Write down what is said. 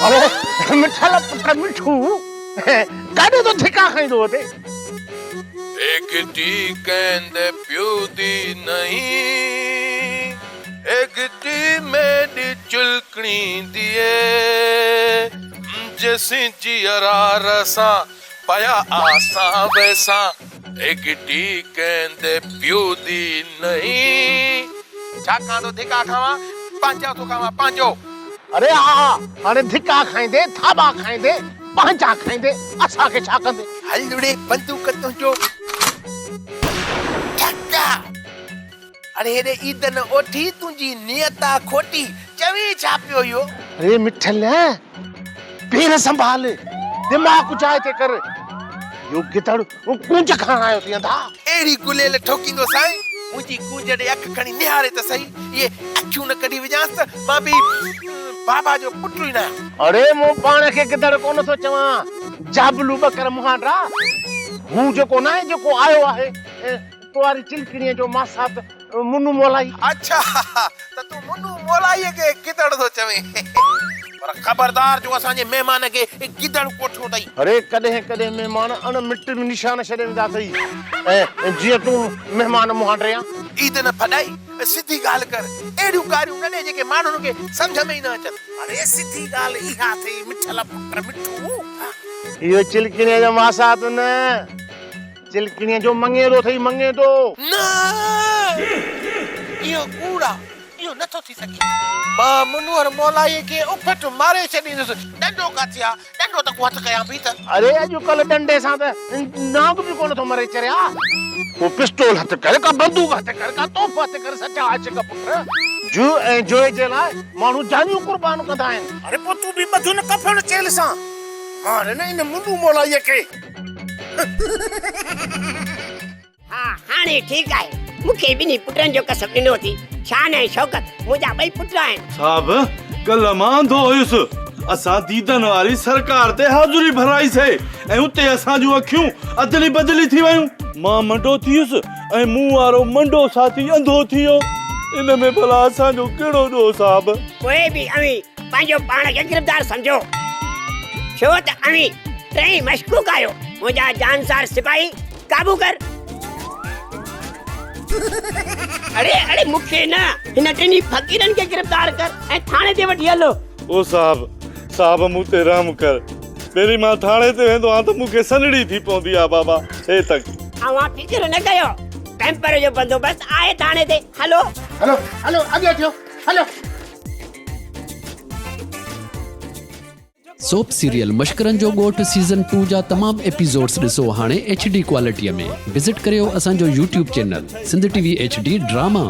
اڙي مٺل پٽ مٺو، ڪاڏي ٿو ڌڪا کائيندو وتين؟ اي گهٽي ڪنهن پيو the نهين، اي گهٽي ميڏي چلڪڻي the اي، جيسين جيئرا رهسان پيا آسان ويسان، اي گهٽي ڪنهن پيو the نهين. ڇا ڪان ٿو ڌڪا کاوان، پنهنجا ٿو کاوان پنهنجو. اڙي ها هاڻي ڌڪا کائيندي، ٿاٻا کائيندي، پنهنجا کائيندي، اسان کي ڇا ڪندي؟ هل ڙي بندوق تنهنجو ٺڪا. اڙي هيڏي عيدن اوٺي تنهنجي نيت آ کوٽي، چوين ڇا پيو اهو؟ اڙي مٺل پير سنڀال، دماغ جاء تي ڪر، اهو گدڙ ڪونج کڻڻ آيو اٿئي انڌا. اهڙي گليل ٺوڪيندو سائين، منهنجي ڪونج ڏي اک کڻي نهاري ته سهي، اهي اکيون نه ڪڍي وجهانس ته مان به بابا جو پٽ ئي ناهيان. اڙي مون پاڻ کي گدڙ ڪونه ٿو چوان، جابلو ٻڪر مهانڊا، هو جيڪو ناهي جيڪو آيو آهي تو واري چلڪڻيء جو ماسات منو مولائي. اڇا ته تون منو مولائيء کي گدڙ ٿو چوين. پر خبردار جو اسان جي مهمان کي گدڙ ڪوٺيو اٿئي. اڙي ڪڏهن ڪڏهن مهمان اڻ مٽ به نشان ڇڏي ويندا اٿئي ۽ جيئن تون مهمان مهانڊي آن. عيد نه ڦڏائي، سڌي ڳالهه ڪر. اهڙيون گاريون نه ڏي جيڪي ماڻهن کي سمجهه ۾ ئي نه اچن. اڙي سڌي ڳالهه اها اٿئي مٺل پٽ مٺو. اهو چلڪڻيء جو ماسات نه. چلڪڻيء جو مڱيرو اٿئي مڱيرو. نه! اهو ڪوڙ آ، اهو نه ٿو ٿي سگهي. مان منور مولائيء کي اڦٽ ماري ڇڏيندس. ڏنڊو ڪاٿي آ؟ ڏنڊو ته ڪو هٿ ڪيان پئي ته. اڙي اڄڪلهه ڏنڊي سان ته نانگ به ڪونه ٿو مري چريا. ڪو پسٽول هٿ ڪر، ڪا بندوق هٿ ڪر، ڪا توف هٿ ڪر سچا عاشق پٽ. جوء ۽ جوئي جي لاء ماڻهو جانيون قربان ڪندا آهن. اڙي پوء تون به ٻڌ نه ڪفڻ چيلهه سان. مار نه ان منو مولائيء کي. ها هاڻي ٺيڪ آهي. مون کي ٻنهي پٽن جو قسم ڏنو ٿي. شان ۽ شوڪت منهنجا ٻئي پٽ آهن. صاحب ڪلهه مان انڌو هيس. اسان ديدن واري سرڪار تي حاضري ڀرائي سي ۽ اتي اسان جون اکيون ادلي بدلي ٿي ويون. مان منڊو ٿي ويس ۽ مون وارو منڊو ساٿي انڌو ٿي ويو. ان ۾ ڀلا اسان جو ڪهڙو ڏوهه صاحب؟ پوء به اوهين پنهنجو پاڻ کي گرفتار سمجهو، ڇو ته اوهين ٽئي مشڪوڪ آهيو. منهنجا جانثار سپاهي قابو ڪر. اڙي اڙي مون کي نه، هن ٽنهي فقيرن کي گرفتار ڪر ۽ ٿاڻي تي وٺي هل. او صاحب، صاحب مون تي رحم ڪر. ٻيلي مان ٿاڻي تي ويندو آهيان ته مون کي سنڙي ٿي پوندي آهي بابا، هي تڪ. اوهان فڪر نه ڪيو، پيمپر جو بندوبست آهي ٿاڻي تي، هلو. هلو هلو اڳيان ٿيو هلو. سوپ سيريل مشڪرن جو ڳوٺ سيزن ٽو جا تمام ايپيسوڊس ڏسو هاڻي ايڇ ڊي ڪوالٽي ۾ وزٽ ڪريو اسان جو YouTube channel Sindh T V H D drama.